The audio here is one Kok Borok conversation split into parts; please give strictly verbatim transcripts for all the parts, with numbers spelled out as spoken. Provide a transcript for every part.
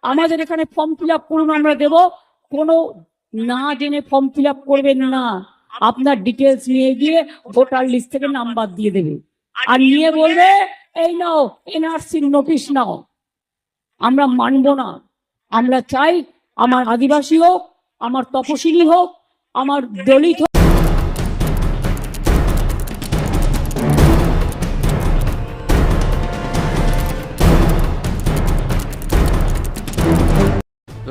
আমাদের এখানে form fill up করুন, আমরা দেব। কোনো না জেনে ফর্ম ফিল আপ করবেন না, আপনার ডিটেলস নিয়ে গিয়ে ভোটার লিস্ট থেকে নাম বাদ দিয়ে দেবে। আর নিয়ে বলবে, "এই নাও, এনআরসির নোটিশ নাও।" আমরা মানব না। আমরা চাই আমার আদিবাসী হোক, আমার তপশিলি হোক, আমার দলিত হোক।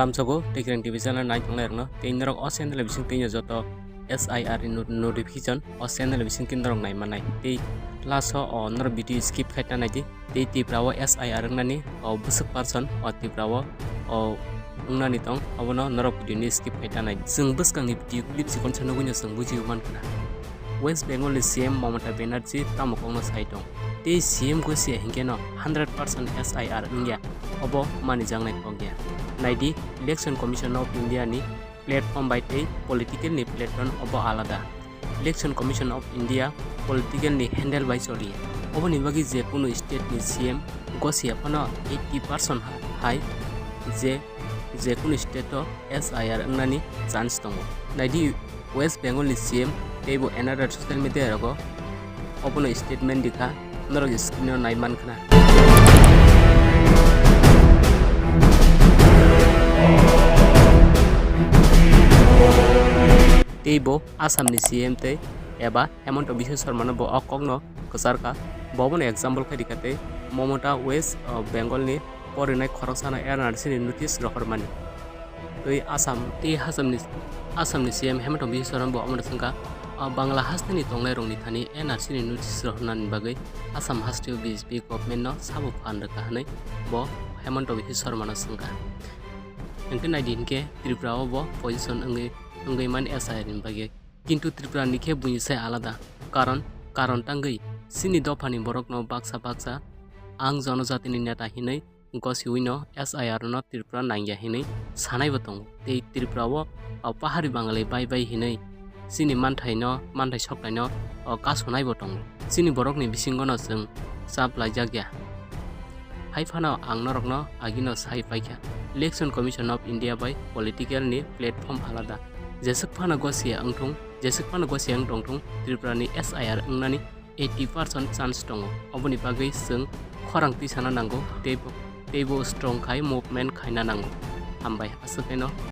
Lamsogo Tikreng T V channel nai tongnai rokno tei norok o channel bising tei joto S I R ni no-, notification o channel bising tei norok nai mannai tei last o norok video skip khai ta nai di. Tei Tripura o S I R wngnani o bwswk person o Tripura o, o wngnani tong, obono norok video ni skip khai ta nai. Chwng bwskangni video clip chikon sa nugwino chwng bujio mankha. West Bengal ni C M Mamata Banerjee tamo kokno sai tong. Tei C M gosia hinkhe no hundred percent S I R wngya, obo manijaknai kokya. Naidi, Election Commission of India ni platform bai tei political ni platform obo alada. Election Commission of India political ni handle bai choliya. Oboni bagwi je kunu state ni C M gosia phano eighty percent hai je, je kunu state o S I R wngnani chance tongo. Naidi West Bengal ni C M teibo another social media rogo obono statement dikha. Norok screen o nai mankha na. Tei bo Assam ni C M tei eba Hemanta Biswa Sarma no bo o kok no kwchar kha. Bo bono example khai rikha tei Mamata West, uh, Bengal ni porinai khoroksa no N R C ni notice rohor mani. Tei Assam, tei Assam ni, Assam ni C M Hemanta Biswa Sarma bo omono swngkha, ah, Bangla hasteni tongnai rokni thani N R C ni notice rohornani bagwi Assam hasteo B J P government no sabo phan rwkha hwnwi bo Hemanta Biswa Sarma no swngkha. Hwnkhe naidi hinkhe Tripura o bo position wngwi, wngwi mani S I R ni bagwi. Kintu Tripura ni khe buini sai alada. Karon, karon tangwi chini dophani borok no baksa baksa ang jonojati ni neta hinwi gosiwino S I R no Tripura nangya hinwi sanaibo tongo. Tei Tripura o, o pahari Bangali bai bai hinwi chini manthai no, manthai soknai no, o, kasunaibo tongo. Chini borok ni bisingo no chwng chap laijak ya. Hai phano ang norok no agi no sai paikha, Election Commission of India bai political ni platform alada. Jeswk phano gosiya wngthung, jeswk phano gosiya wng tongthung, Tripura ni S I R wngnani eighty percent chance tongo. Oboni bagwi chwng khorang tisana nango, teibo, teibo strong khai movement khaina nango. Hambai, aswk khaino